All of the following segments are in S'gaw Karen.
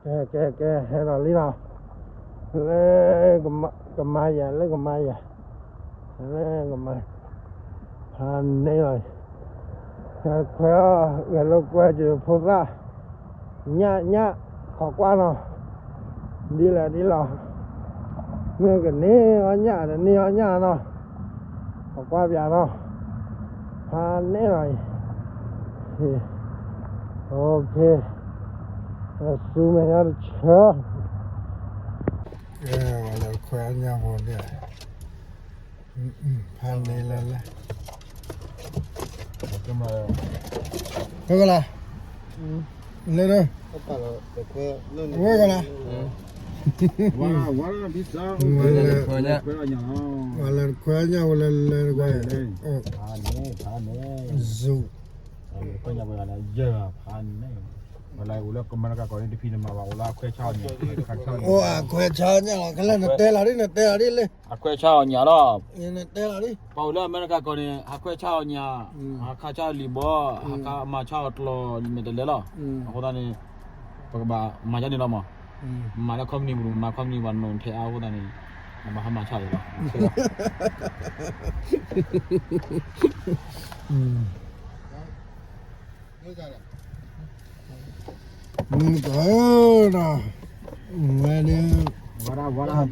ကဲ ကဲ ကဲ ဟဲဒီးလံလီၤ, လၢကမၤယၤ လၢကမၤယၤ, လၢကမၤ, ဖးန့ၢ်လီၤ, ခွဲးအီၣ် ဂဲၤလိာ်ကွဲက့ၤဖိသၣ်, ညၣ် ညၣ်, ခိးကွၢ်နီၤ, ဒ်လဲၣ်ဒ်လီၤ, မ့ၢ်ကန့ၢ်အီၣ်ညၣ် တန့ၢ်အီၣ်ညၣ်နီၤ, ခိးကွၢ်ပၠးနီၤ, ဖးန့ၢ်လီၤအံၤ, အိၣ်ခ့, ဆူမဲာ်ညါတဆၢ ဝဲလဲၤခွဲးအီၣ်ညၣ်ဖိန့ၣ်, ဖးန့ၢ်လၢ်လၢ်, ဝဲကလါ, လဲၤဒီး, ဝဲကလါ, ဝဲလဲၤခွဲးညၣ် ဝဲလဲၤလဲၤတခွဲး, စူး အိၣ်အခွဲးဆါအီၣ်ညၣ်လီၤ, ခဲလၢာ်နတဲလီၤဒ် နတဲလီၤဒ်လၢ, အခွဲးဆါအီၣ်ညၣ်လီၤ, နတဲလီၤဒ်, ပှၤအိၣ်လၢအမဲရကၤကီၢ်န့ၣ် အခွဲးဆါအီၣ်ညၣ်, ဟးခးဆါအီၣ်လံာ်ဘီ, ဟးခးမၤဆါအီၣ်ကျီၢ် မ့ၢ်တလဲၤလီၤ, အဃိသတးန့ၣ် ပကဘၣ်မၤဒ်န့ၣ်လီၤမး, မၤလၢ company ပူၤ မၤ company ပှၤနီၣ်ထဲအါအဃိသတးန့ၣ်, နဘၣ်ဟးမၤဆါအီၣ်လီၤ မုၢ်ကီၢ်ဒီး, ဝဲဒၣ်, ပှၤလၢနီၤ,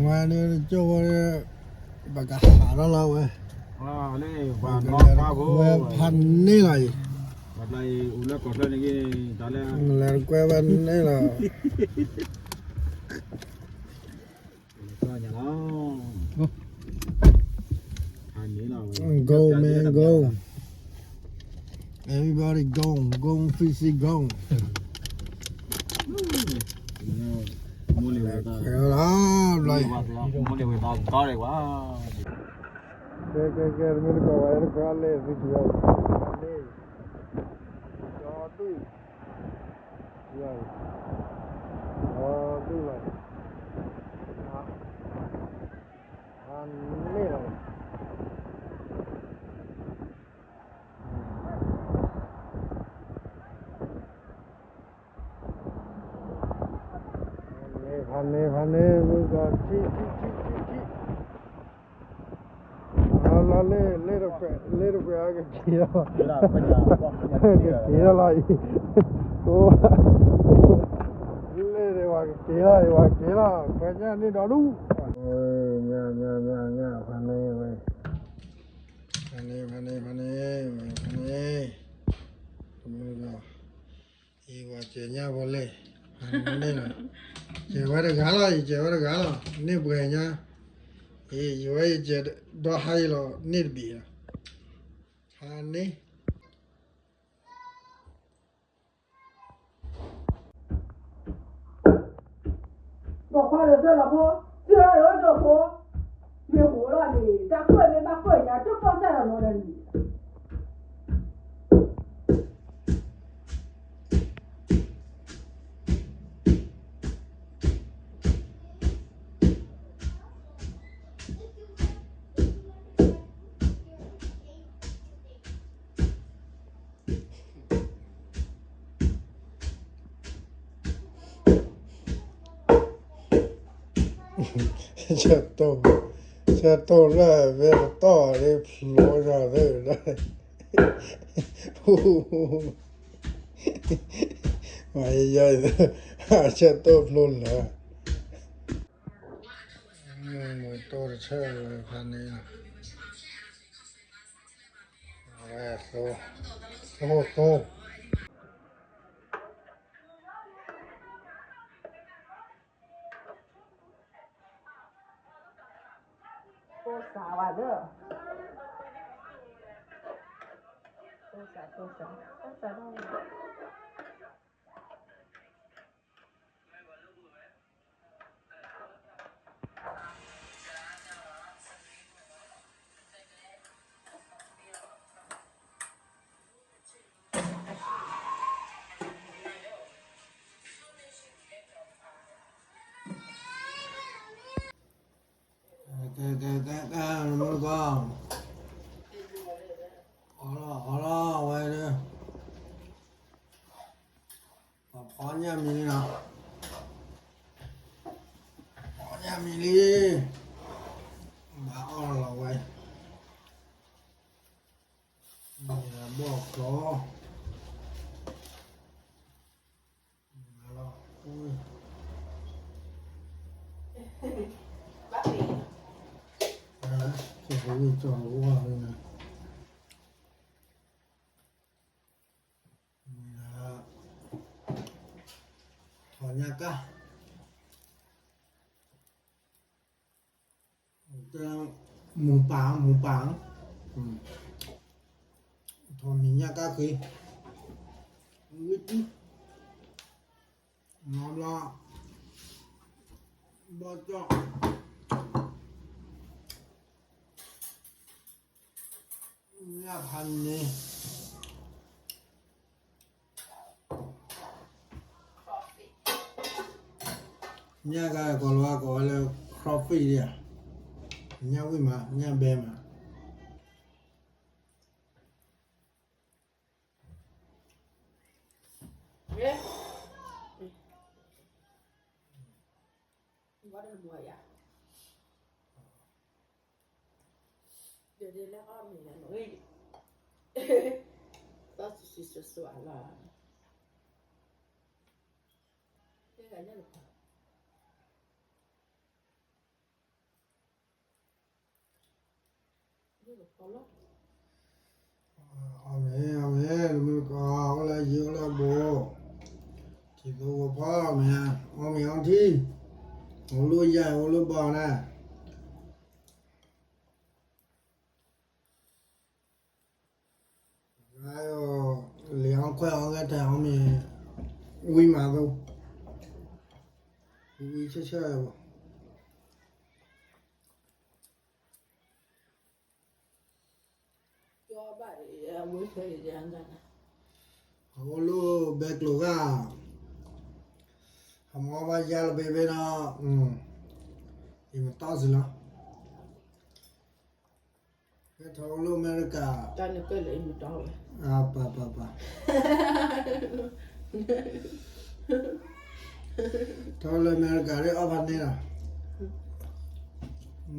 ဝဲဒၣ်ကၠိဝဲ, ပကဟးထီၣ်လီၤဝဲ, ပကလဲၤတခွဲးဖးန့ၢ်လီၤအံၤ, လဲၤတခွဲးဖးန့ၢ်လီၤ. Go, man, go. Everybody go, go fishing, go. ကဲ ကဲ ကဲ တမ့ၢ်တကိးဝဲ တခွဲးအလဲၣ် သုထံၣ်အီၤ, ဒီဒူၣ်, ဒီဒူၣ်လီၤ, ဖးန့ၢ်လီၤ. ဖးန့ၢ် ဖးန့ၢ် မုၢ်ကီၢ် ထံၣ် ထံၣ် ထံၣ် ထံၣ် ထံၣ်, လၢ လၢ လၢတခွဲး လၢတခွဲး အကက့ၤလီၤ, ကက့ၤလီၤလီၤအံၤ, အိၣ်, လၢတခွဲး ကက့ၤလီၤ ပှၤကက့ၤလီၤ ခွဲးညၣ်န့ၣ် ဒီဒူၣ်, ညၣ် ညၣ် ညၣ် ညၣ် ဖးန့ၢ်ဝဲ, ဖးန့ၢ် ဖးန့ၢ် ဖးန့ၢ် ဖးန့ၢ်, မုၢ်ကီၢ် ယဝၤစဲးညါဖိလဲၣ်, န့ၣ်လီၤ, စဲးဝဲတဂၤလီၤ, ယစဲးဝဲတဂၤလီၤ, န့ၢ်ပှဲၤညါ, ယဝဲယစဲးဒီဟါအံၤလီၤ, န့ၢ်တဘ့ၣ်လီၤ, ဟါန့ၣ် ပိာ်ခွါဒီးသၢလီၤဖိ, သၢလီၤဒီးဖိ, မ့ၢ်အိၣ်လီၤန့ၣ် တၢ်ကွၢ်မ့ၢ်ဘၣ်ကွၢ်ညါ တၢ်ပီၢ်တၢ်လီၤနီၤဒီးန့ၣ် ဆၢတိၢ်လၢမ့ၢ်တတီၢ်လၢဖျိထီၣ်သ့ၣ်, မ့ၢ်ယဲအံၤ, ဆၢတိၢ်ဖျိလၢာ်, မုၢ်တိၢ်တဆၢဖးန့ၣ်, ဝဲသိ, သိ, သိ. တိၢ်စးဝဲဒၣ်, တိၢ်စး တိၢ်စး တိၢ်စး ကဲ ကဲ ကဲ ကဲ မုၢ်ကီၢ်, အီလီၤ အီလီၤ ဝဲဒၣ်, ဖီညၣ်မံၤလံနီၤ, ဖီညၣ်မံၤလံ, ဘၣ်အီၣ်လီၤဝဲ, မ့ၢ်ဘီၣ်ချီ, မၤလီၤ, ဘၣ်ပ့ၤ, ကဝံၣ်ကၠီၤဝါန့ၣ် ထီၣ်ညၣ်ကၢ်, မူပၢ် မူပၢ်, ထီၣ်မံၤညၣ်ကၢ်ဃ့, ဝံၣ်တံၢ်, မၤဘျီ, ဘီၣ်ကၠီၣ်, ညၣ်ဖးန့ၣ် ညၣ်ကကိးလီၤကိးဝဲလၢ crawfish ဒၣ်ဧါ, ညၣ်ဝံၣ်မး ညၣ်ဘဲမး, ဒ်လၢအီၣ်မ့ၤလၢနဂ့ၢ်, သီၣ်စူၤစူၤစွါစွါလီၤ, တဂၤညၣ်လၢ အီၣ်မ့ၤ အီၣ်မ့ၤ နမ့ၢ်ကအိၣ်လၢယံၤအိၣ်လၢဘူး, ထံၣ်သဝီဖီမ့ၤ, အီၣ်မ့ၤအီထံ, အိၣ်လၢယံၤအိၣ်လၢဘူးန့ၣ် လံၤအီၣ်ခွဲးအီၣ်ဂဲၤတၢ်အီၣ်မ့ၤ, ဝံၤမးသိး, ဝံၤဆၢဆၢဘၣ် အအိၣ်လၢဘဲကျိၤဂၤ, အမ့ၢ်ဘၣ်ယါလၢဘဲဘဲဒီး, အံၤမတီၢ်စ့ၢ်လီၤ, ဟဲထီၣ်အိၣ်လၢအမဲရကၤ, ပၢ်ပၢ်ပၢ်, ထီၣ်လၢအမဲရကၤလၢအီၣ်ဖးန့ၣ်လီၤ,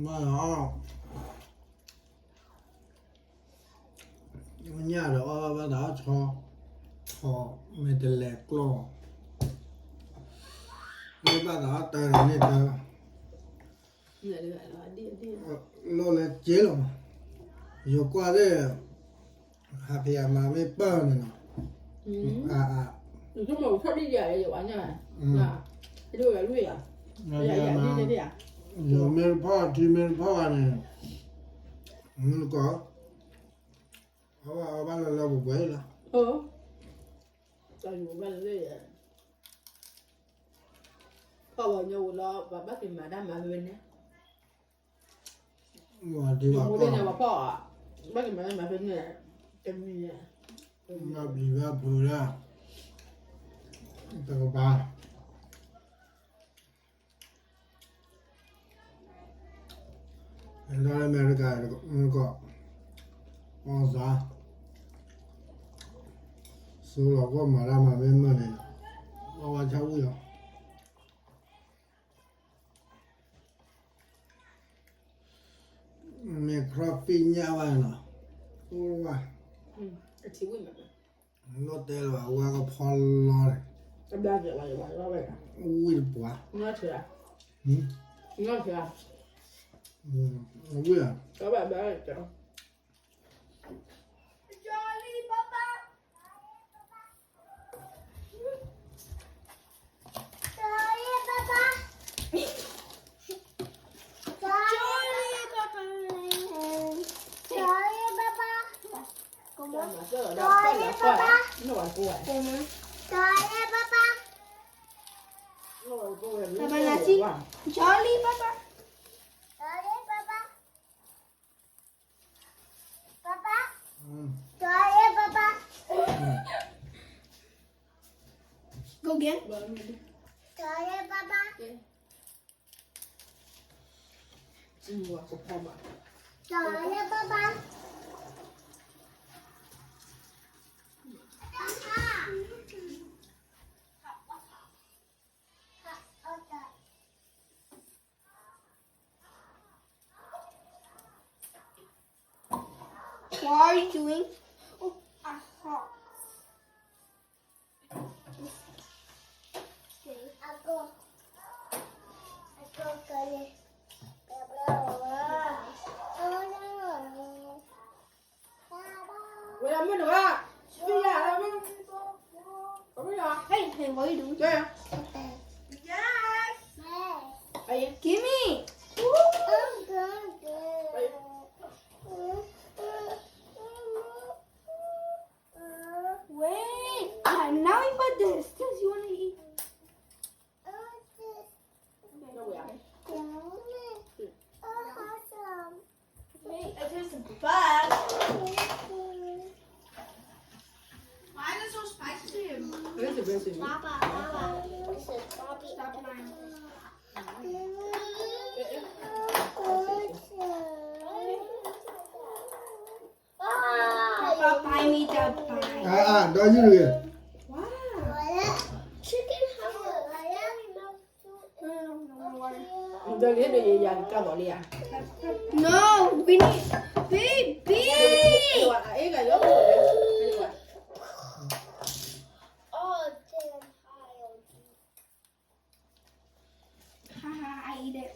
မ့ၢ် ညၣ်ဒီးအီၣ်ဘၣ်သးဆီ, ဆီမ့ၢ်တလဲၤကျီၢ်, မ့ၢ်ဘၣ်သးအီၣ်တၢ်န့ၣ်တၢ်, လိၣ်လဲၤက့ၤလီၤမး, ယိၤကွၢ်သ့ၣ်, ဟးဖံးအမၤမ့ၢ်ပၢၢ်န့ၣ်နီၤ, အါအါ, ယိၤမ့ၢ်ဖီၣ်ထံမ့�ၢ်ထံမ့ၢ်ဖီၣ်ဂၤန့ၣ်, မ့ၢ်ကီး, အဝဲအီၣ်ဘၣ်လၢလၢပှဲၤပှဲၤလီၤ, တၢ်ယိၤဘၣ်လၢလၢယဲ, ဖီၣ်ဝဲညိဝံၤလီၤ ပှၤဘၣ်က့ၤမၤတၢ်မၤဖဲန့ၣ်, မ့ၢ်ဒ်ဘၣ်ပှၤ, ဘၣ်က့ၤမၤတၢ်မၤဖဲန့ၣ်, တမံၤ, ဘၣ်ပျံၤဘၣ်ဖုးဒၣ်, တကပၤ လၢအမဲရကၤ, မ့ၢ်ကီး, အီၣ်သး, စိလီၤကီၢ်မၤတၢ်မၤမ့ၢ်မုာ်န့ၣ်, အီၣ်ဝဲဆၣ်ဝံၣ်လီၤ, မ့ၢ် crawfish ညၣ်ဝဲနီၤ, အိၣ်ဝဲ, လိၣ်တဲလၢၤဘၣ် ဝဲကဖီလီၤန့ၣ်, ဝံၣ်တပှၤ, ဝံၣ်ဧါ, 爸爸拿去。Charlie，爸爸。爸爸。Charlie，爸爸。Go again。Charlie，爸爸。 找了爸爸。What are you doing? Oh, I hot. Okay. Hey, hey, what are you doing? Yes. Give me. Wait, uh, now we put this. Since you want to eat. Wait, it is bad. Why is it so spicy? Papa, Papa, stop lying. Papa, buy me the bag. ဒီးယုၢ်တဂ့ၤ. Wow. Chicken has a very mouth. No, we need baby. Oh, damn. Haha, I ate it.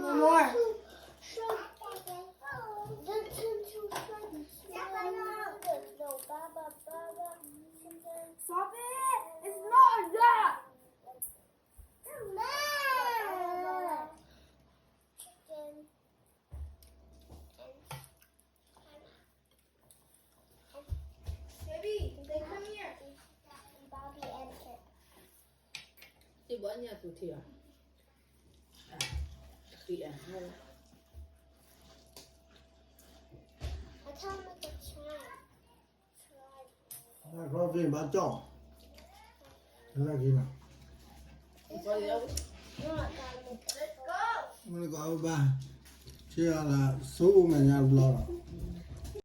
No more. Stop it! It's not that! Chicken. Baby, they come here. Bobby and Kit. စံးဘီညၣ်သူထံၣ်အီၤ. အထီၣ်မ့ၢ်တဆါ. ဘၣ်ကီၢ်ဖံးဘၣ်ကီၢ်, လၢက့ၤနီၤ, မ့ၢ်ကီၢ်ဘၣ်, ဆ့အီၤလၢ ဆိအိၣ်မဲာ်ညါတဘျီလီၤ.